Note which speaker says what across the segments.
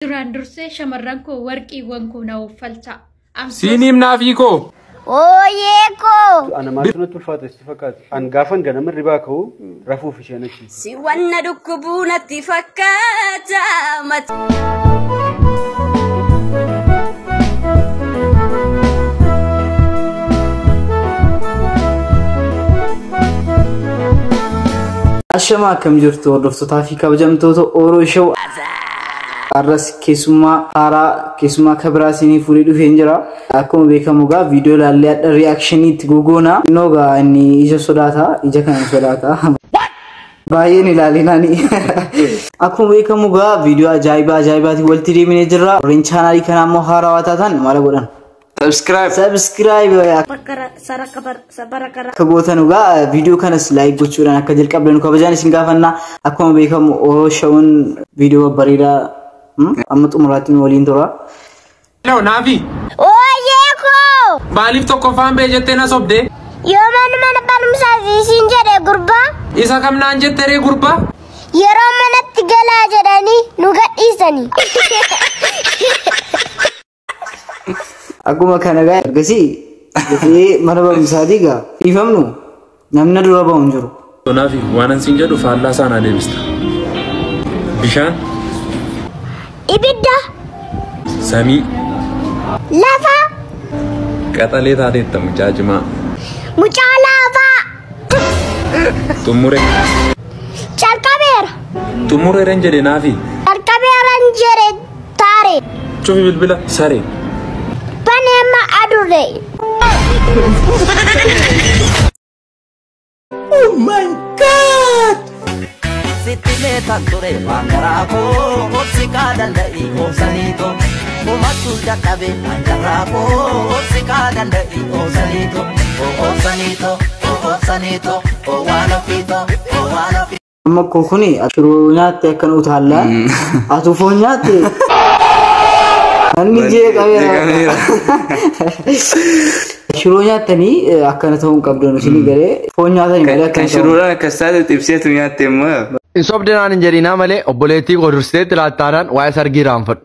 Speaker 1: Duraan dursee shamarran koo warqiiwwan koo na uffalcha.
Speaker 2: Siiniim naafii koo.
Speaker 3: Ooyee koo.
Speaker 4: Ana maaltu natti ulfaata sitti fakkaata? An gaafan ganama hirribaa ka'u rafuuf isheen achi.
Speaker 5: Si wanna dhukkubuu natti fakkaata.
Speaker 6: Ashama akkam jirtu hordoftootaa fi kabajamtoota Oro Show. Arras keessummaa haaraa keessummaa kabiraa isinii fuudhee dhufeen jira. Akkuma beekamu egaa viidiyoo ilaallee hadha reakshinii itti gogoona. Innoo egaa inni ija sodaata, ija kana sodaata. Baay'een ilaalinaani. Akkuma beekamu egaa viidiyoo ajaa'ibaa ajaa'ibaatiin walitti deemnee jirra. Warreen chaanaalii kanaa immoo haarawaa taatan maal godhan?
Speaker 7: Subscribe.
Speaker 6: Subscribe akka gootan egaa viidiyoo kanas like gochuudhaan akka jalqabdan kabajaan isin gaafanna. Akkuma beekamu Oro Show'n viidiyoo babbareedaa amma xumuraatti nu waliin tura.
Speaker 2: Hello naafii.
Speaker 3: Ooyee koo.
Speaker 2: Maaliif tokkoffaan ba'e jettee na sobdee?
Speaker 3: Yoo mana barumsaa siin jedhe gurbaa.
Speaker 2: Isa kam naan jette ree gurbaa?
Speaker 3: Yeroo manatti galaa jedhanii nu gadhiisanii.
Speaker 6: Akkuma kana egaa ergasii dafee mana barumsaatii egaa dhiifamnu namni dura ba'u hin jiru.
Speaker 2: Naafi waan an siin jedhu faallaa isaa naa deebista. Bishaan.
Speaker 3: Ibidda.
Speaker 2: Samii.
Speaker 3: Lafa.
Speaker 2: Qaxalee taateetta mucaa cimaa.
Speaker 3: Mucaa laafaa.
Speaker 2: Xumure.
Speaker 3: Calqabeera.
Speaker 2: Xumureeran jedhe naafi.
Speaker 3: Calqabeeran jedhe taare.
Speaker 2: Cufi bilbila saree.
Speaker 3: Baneema adurre.
Speaker 7: Oh my God!
Speaker 8: Sitti meetan ture waan garaa koo obsi kaa danda'i obsaniito. Uummattu dadhabe waan garaa koo obsi kaa danda'i obsaniito. Obsaniito, obsaniito, waan ofiito, waan ofiito.
Speaker 6: Amma koo kuni shiroo nyaatte akkan utaallaa. Atu foon nyaatte. Namni jeeqameera. Shiroo nyaattanii akkana ta'uu hin qabdan isinii galee foon nyaatanii malee akkana
Speaker 7: Kan
Speaker 6: ta'uu.
Speaker 7: shiroodhaan akkas taate xibseetu nyaatte immoo.
Speaker 9: Hin sobde naan hin jedhinaa malee obboleettii koo durseetti laattaadhaan waa'ee sargii raanfadhu.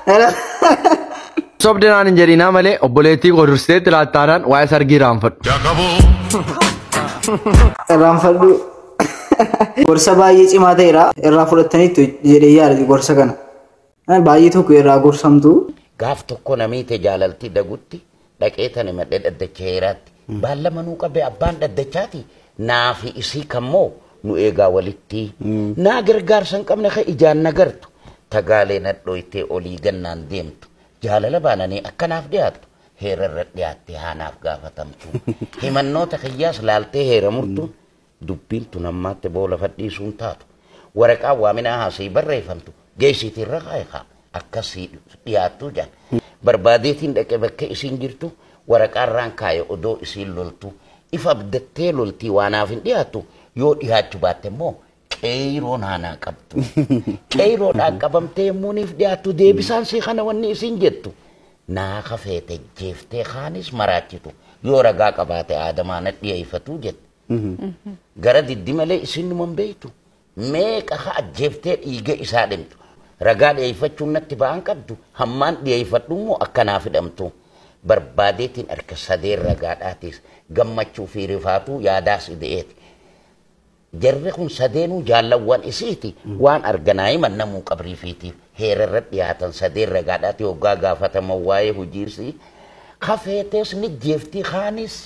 Speaker 9: Hin sobde naan hin jedhinaa malee obboleettii koo durseetti laattaadhaan waa'ee sargii raanfadhu.
Speaker 6: Irraanfadhu. Gorsa baay'ee cimaa ta'edha. Irraa fudhattaniitu jedhee yaada gorsa kana. Baay'ee tokko irraa gorsamtu.
Speaker 8: Gaaf tokko namiite jaalaltii dagutti dhaqee tani madhee dhaddacha heeraatti. Baallama nuu qabe abbaan dhaddachaati. Naafi isii kammoo nu eegaa walitti. Naa gargaarsa hin qabne ka ijaan nagartu. Tagaalee nadhooytee olii gannaan deemtu. Jaalala baananii akkanaaf dhiyaattu. Heerarra dhiyaattee haanaaf gaafatamtu. Himannoota kiyyaas laaltee heera murtuun dubbiin tun ammaatti boola fadhiisuun taatu. Waraqaa waaminaa haasii barreeffamtu. Geessiitiin rakaa haa akkasii dhiyaattuu jaan. Barbaadeetiin dhaqee bakka isiin jirtu waraqaarraan kaa'e odoo isiin loltu. Ifa abdattee loltii waanaaf hin dhiyaattu yoo dhiyaachuu baatte immoo qeeroon haanaa qabdu. Qeeroodhaan qabamtee yemmuuniif dhiyaattu deebisaan sii kana wanni isiin jettu. Naa kafeete jeeftee kaanis maraachitu yoo ragaa qabaate aadamaa na dhiyeeffatu jette. Gara diddi malee isin numa hin beektu. Meeqa haa ajjeeftee dhiiga isaa dhimtu. Ragaa dhiyeeffachuun natti ba'an qabdu hammaan dhiyeeffadhu immoo akkanaaf hidhamtu. Barbaadeetiin harka sadeen ragaadhaatis gammachuu fi rifaatuu yaadaas ide'eeti. Jarri kun sadeenuu jaalawwan isiiti waan arganaa himan namuu qabrii fiitiif heerarra dhiyaatan sadeen ragaadhaati hoggaa gaafataman waa'ee hojiisii. Kafeetees ni jeeftii kaanis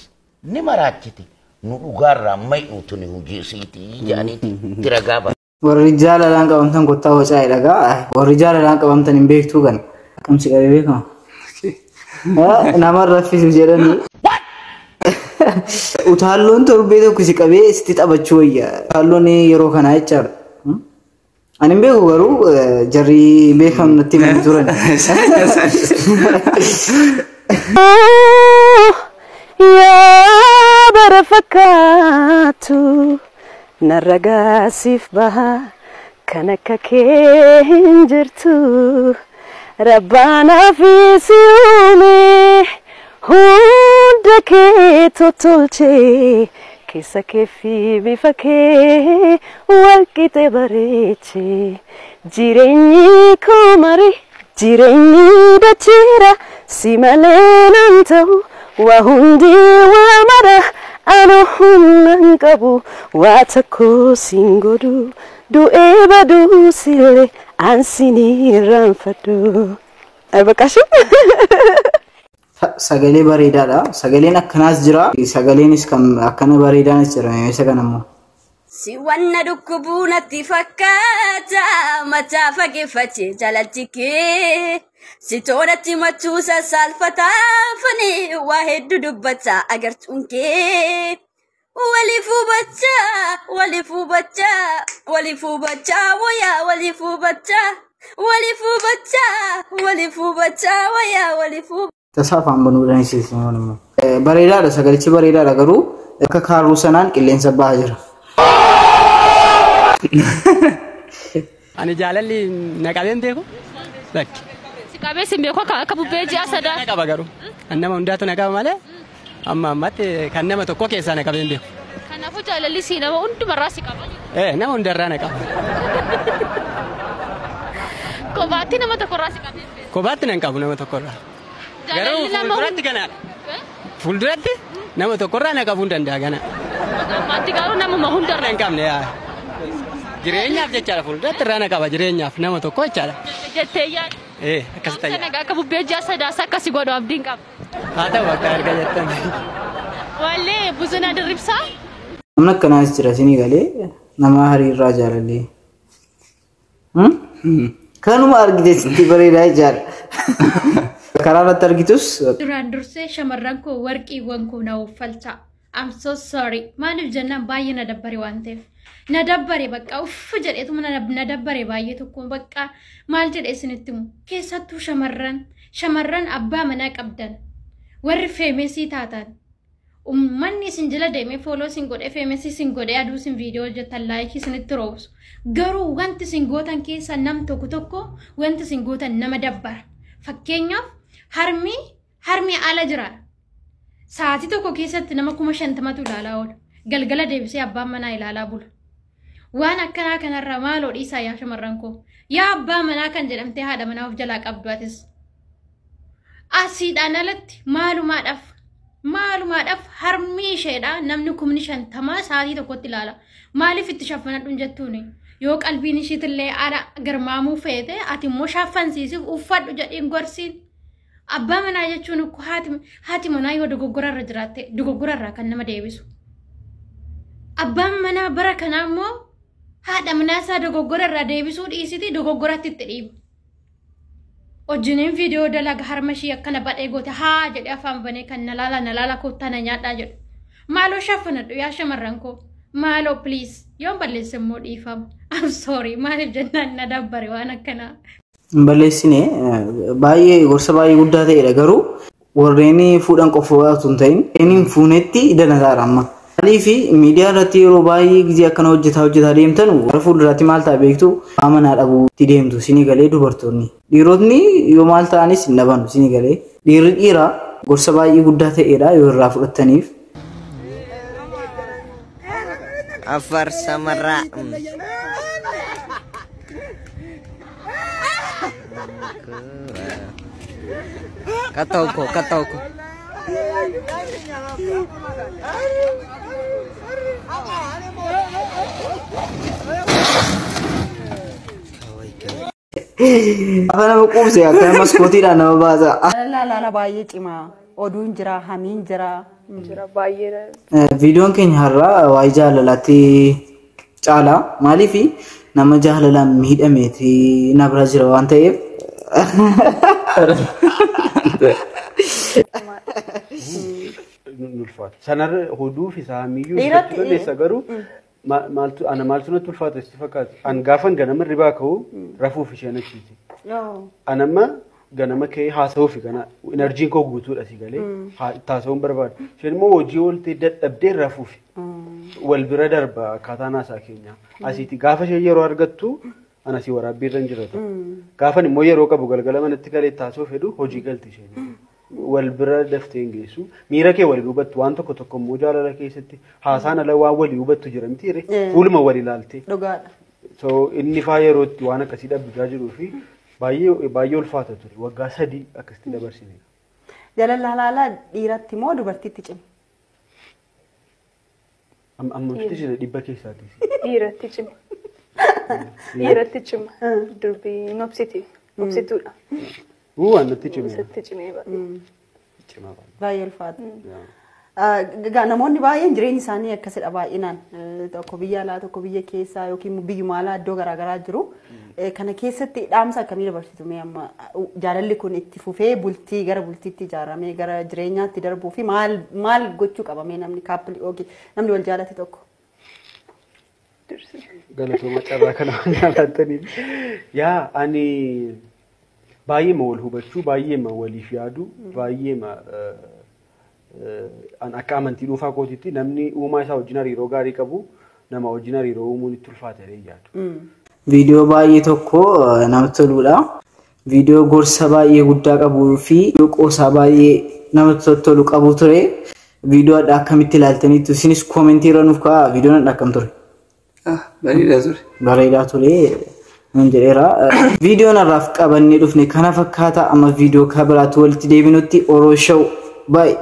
Speaker 8: ni maraachiti. Nu dhugaarraa ma'i'uutu ni hojii isiiti jedhaniiti itti ragaa ba'a.
Speaker 6: Warri jaalalaan qabamtan kottaa wacaa dhagaa. Warri jaalalaan qabamtan hin beektuu kana. Akkamsi qabee beekama? Nama raffisu jedhanii. Utaalloon torbee tokko si qabee sitti taphachuu wayya. Utaalloon yeroo kanaa jechaadha. Ani hin beeku garuu jarri beekan natti himanii turan.
Speaker 5: Yaa bara fakkaatu narra gaasiif baha kan akka kee hin jirtu. Rabbaanaa fi si uume hunda kee tottolchee Keessa kee fi bifa kee wal qixee bareeche. Jireenyi koo mari jireenyi dacheera si malee nan ta'u waa hundi waa mara anu humna hin qabu waa tokko siin godhu du'ee baduu sillee an sin irraanfadhu. አይበቃሽም?
Speaker 6: Sagalee bareedaadha. Sagaleen akkanaas jira. Sagaleenis kan akkana bareedaanis jira. Isa kana immoo.
Speaker 5: Si wanna dhukkubuu natti fakkaata mataa fageeffate jaalatti kee si toonatti machuu sassaalfataafani waa hedduu dubbata agartuun kee. Waliif hubachaa, waliif hubachaa, waliif hubachaa wayyaa waliif hubachaa, waliif hubachaa, waliif hubachaa wayyaa waliif hubachaa.
Speaker 6: Tasaa afaan banuudhaan isiisin immoo. Bareedaadha, sagalichi bareedaadha, garuu akka kaarruu sanaan qilleensa bahaa jira.
Speaker 10: Ani jaalalli na qabeen beeku lakki.
Speaker 1: Si qabee sin beeku akka bubbee ji'a sadaa.
Speaker 10: Na qaba garuu. Kan nama hundaatu na qaba malee amma ammatti kan nama tokko keessaa na qabeen beeku.
Speaker 1: Kanaafuu jaalalli si nama hundumarraa si qaba.
Speaker 10: Ee, nama hundarraa na qaba.
Speaker 1: Kophaatti nama tokkorraa si qabeen beeku.
Speaker 10: Kophaatti nan qabu nama tokkorraa. Garuu
Speaker 1: Jaalalli nama
Speaker 10: fuulduratti ganaadha. Fuulduratti nama tokkorraa na qabuu hin danda'a gana.
Speaker 1: Ammaatti garuu namuma hundarraa.
Speaker 10: Hin qabne yaa. Jireenyaaf jechaadha, fuulduratti irraa na qaba jireenyaaf nama tokko jechaadha.
Speaker 1: Jettee yaadu.
Speaker 10: Ee, akkasitti
Speaker 1: Sana
Speaker 10: ayyaana.
Speaker 1: akka bubbee ji'a sadaasa akkasi godhu abdiin qaba.
Speaker 10: Haa ta'u akka erga jettan.
Speaker 1: Wallee Buzunaa Dirribsaa.
Speaker 6: Namni akkanaas jira isinii galee nama hariirraa jaalallee. Kanuma argite sitti bareedaa jechaadha. Karaa irratti argitus
Speaker 1: Duraan dursee shamarran koo warqiiwwan koo na uffalcha. I'm so sorry. Maaliif jennaan baay'ee na dabbare waan ta'eef. Na dabbare bakka uff jedheetuma na dabbare baay'ee tokko bakka maal jedhee isinitti himu. Keessattuu shamarran abbaa manaa qabdan warri famous taatan uummanni isin jala deemee follow isin godhee famous isin godhee aduu isin viidiyoo hojjetan like isinitti roobsu. Garuu wanti isin gootan keessa nam tokko tokko wanti isin gootan nama dabbara. Fakkeenyaaf harmi ala jira. Sa'aatii tokko keessatti nama 50,000tu ilaalaa oola. Galgala deebisee abbaan manaa ilaalaa bula. Waan akkanaa kanarraa maaloo dhiisaa yaa shamarran koo. Yaa abbaa manaa kan jedhamtee haadha manaa of jalaa qabdu atis. Asiidhaan alatti maalumaadhaaf harmi isheedha namni 50,000 sa'aatii tokkotti ilaala. Maaliif itti shaffanadhu hin jettuuni? Yoo qalbiin ishiitillee ala garmaamuu feete ati immoo shaffansiisuuf uffadhu jedhiin gorsiin. Abbaa manaa jechuun akkoo haati manaa yoo dogoggorarra jiraatte dogoggorarraa kan nama deebisu. Abbaan manaa bara kanaa immoo haadha manaa isaa dogoggorarraa deebisuu dhiisiti dogoggoratti itti dhiiba. Wajjiniin viidiyoo dalaga harma ishii akkana badhee goote haa jedhee afaan banee kan na laala na laala koottaa na nyaadhaa jedhu. Maaloo shaffanadhu yaa shamarran koo. Maaloo please yoon balleesse immoo dhiifama. I'm sorry, maaliif jennaan na dabbare waan akkanaa.
Speaker 6: Hin balleessine, baay'ee gorsa baay'ee guddaa ta'edha, garuu warreen fuudhan qofa otoo hin ta'in inni hin fuunetti danataadha amma. Maaliif miidiyaa irratti yeroo baay'ee gizee akkana hojjetaa hojjetaa deemtan gara fuulduraatti maal ta'a beektu, amanaa dhabuutti deemtu isinii galee dubartoonni. Dhiirotni yoo maal ta'anis hin dhaban isinii galee. Dhiirri dhiira gorsa baay'ee guddaa ta'edha yoo irraa fudhattaniif.
Speaker 7: Afar Samarraa. Katauko, katauko.
Speaker 6: Afa nama quubse akkana maskootiidhaan nama baasa.
Speaker 11: Laala baay'ee cimaa. Oduun jira, hamiin jira.
Speaker 12: Jira baay'ee.
Speaker 6: Viidiyoon keenya har'aa waa'ee jaalalaatti caala. Maaliif nama jaalalaan miidhameeti na bira jira waan ta'eef.
Speaker 4: Nu ulfaata. Sanarra hoduu fi saamiyyuu
Speaker 11: Dhiiratti-
Speaker 4: dandeessa, garuu maaltu ana maaltu natti ulfaata sitti fakkaata? An gaafan ganama ribaa ka'u rafuuf isheen achiiti. An amma ganama ka'ee haasa'uuf kana enerjiin koo guutuudha si galee haasa'uun barbaada. Isheen immoo hojii ooltee dadhabdee rafuuf wal bira darba akkaataan haasaa keenya. Asiiti gaafa isheen yeroo argattu ana si waraabbii irra hin jiratu. Gaafan immoo yeroo qabu galgala manatti galee haasa'uuf fedhu hojii galti isheen. Wal bira daftee hin geessu. Miira kee walii hubattu waan tokko tokko immoo jaalala keessatti haasaan ala waan walii hubattu jira miti ree. Fuuluma wal ilaalte.
Speaker 11: Dhugaadha.
Speaker 4: So inni faa yeroo itti waan akkasii dhabbichaa jiruu fi baay'ee baay'ee ulfaata ture. Waggaa 3 akkasitti dabarsine.
Speaker 11: Jaalala halaalaa dhiiratti moo dubartiitti cima?
Speaker 4: Ammamti jira dhibba keessaati.
Speaker 12: Dhiiratti cima. Dhiiratti cima. Durbiin obsiti. Obsituudha.
Speaker 4: Uu waan natti cime.
Speaker 12: Isatti cimee baay'ee.
Speaker 4: Cima baay'ee.
Speaker 11: Baay'ee ulfaata. Egaa namoonni baay'een jireenyi isaanii akkasidha baay'inaan. Tokko biyya alaa, tokko biyya keessaa yookiin biyyuma alaa iddoo garaagaraa jiru. Kana keessatti dhaamsa akkamii dabarsitu mee amma jaalalli kun itti fufee bultii gara bultiitti ijaaramee gara jireenyaatti darbuu fi maal maal gochuu qaba mee namni couple yookiin namni wal jaalate tokko?
Speaker 4: Galatooma carraa kana waan jaalataniif. Yaa ani baay'eema wal hubachuu, baay'eema waliif yaadu, baay'eema akka amantii dhuunfaa kootiitti namni uumaa isaa wajjin hariiroo gaarii qabu nama wajjin hariiroo uumuun itti ulfaata jedhee yaadu.
Speaker 6: Viidiyoo baay'ee tokko namatti toludha. Viidiyoo gorsa baay'ee guddaa qabuu fi qoosaa baay'ee namatti tolu qabu ture. Viidiyoo adda akkamitti ilaaltaniitu isinis koomentii irra nuuf kaa'aa. Viidiyoon adda akkam ture?
Speaker 13: Bareedaa ture.
Speaker 6: Bareedaa ture. Nun jedheera. Viidiyoon har'aaf qabannee dhufne kana fakkaata. Amma viidiyoo kan biraatti walitti deebinutti Oroo Show baay'ee.